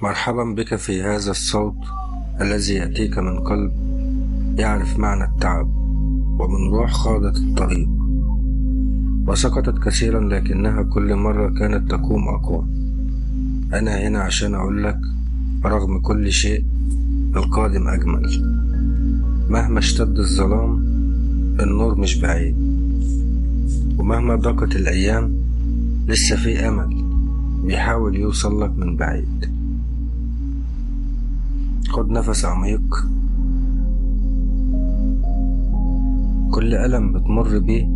مرحبا بك في هذا الصوت الذي يأتيك من قلب يعرف معنى التعب، ومن روح خاضت الطريق وسقطت كثيرا، لكنها كل مرة كانت تقوم أقوى. أنا هنا عشان أقولك رغم كل شيء القادم أجمل. مهما اشتد الظلام النور مش بعيد، ومهما ضاقت الأيام لسه في أمل بيحاول يوصل لك من بعيد. خد نفس عميق. كل ألم بتمر بيه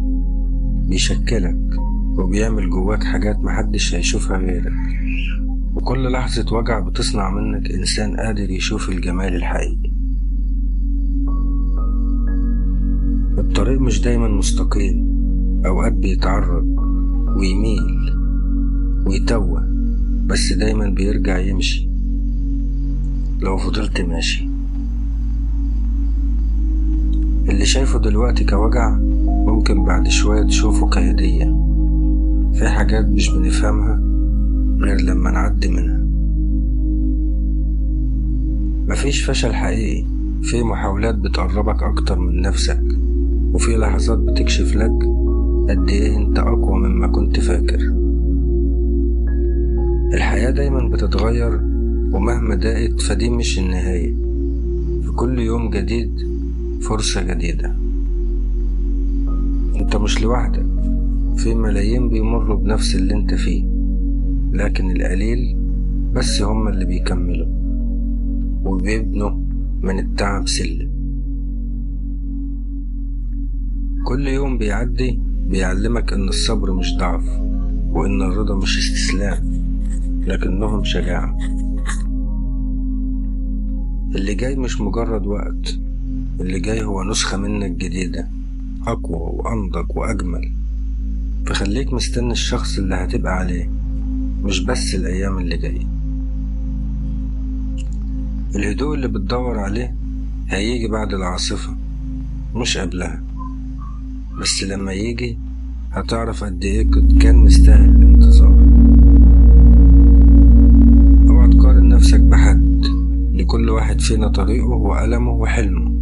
بيشكلك وبيعمل جواك حاجات محدش هيشوفها غيرك، وكل لحظة وجع بتصنع منك إنسان قادر يشوف الجمال الحقيقي. الطريق مش دايما مستقيم، أوقات بيتعرج ويميل ويتوه، بس دايما بيرجع يمشي لو فضلت ماشي. اللي شايفه دلوقتي كوجع ممكن بعد شوية تشوفه كهدية. في حاجات مش بنفهمها غير لما نعدي منها. مفيش فشل حقيقي، في محاولات بتقربك أكتر من نفسك، وفي لحظات بتكشف لك قد إيه أنت أقوى مما كنت فاكر. الحياة دايما بتتغير، ومهما ضاقت فدي مش النهاية. في كل يوم جديد فرصة جديدة. انت مش لوحدك، في ملايين بيمروا بنفس اللي انت فيه، لكن القليل بس هم اللي بيكملوا وبيبنوا من التعب سلم. كل يوم بيعدي بيعلمك ان الصبر مش ضعف، وان الرضا مش استسلام، لكنهم شجاعة. اللي جاي مش مجرد وقت، اللي جاي هو نسخة منك جديدة، أقوى وأنضج وأجمل. فخليك مستني الشخص اللي هتبقى عليه، مش بس الأيام اللي جاية. الهدوء اللي بتدور عليه هيجي بعد العاصفة مش قبلها، بس لما يجي هتعرف قد إيه كان مستاهل الانتظار. اوعى تقارن نفسك بحد، لكل واحد فينا طريقه وألمه وحلمه،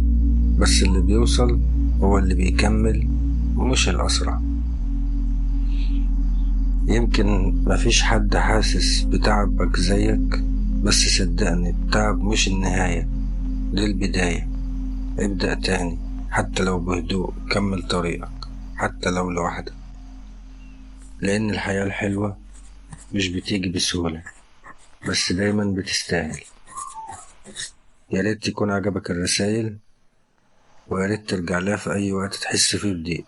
بس اللي بيوصل هو اللي بيكمل ومش الأسرع. يمكن مفيش حد حاسس بتعبك زيك، بس صدقني التعب مش النهاية، دي البداية. ابدأ تاني حتى لو بهدوء، كمل طريقك حتى لو لوحدك، لأن الحياة الحلوة مش بتيجي بسهولة، بس دايما بتستاهل. ياريت يكون عجبك الرسائل، وياريت ترجع لها في أي وقت تحس فيه بضيق.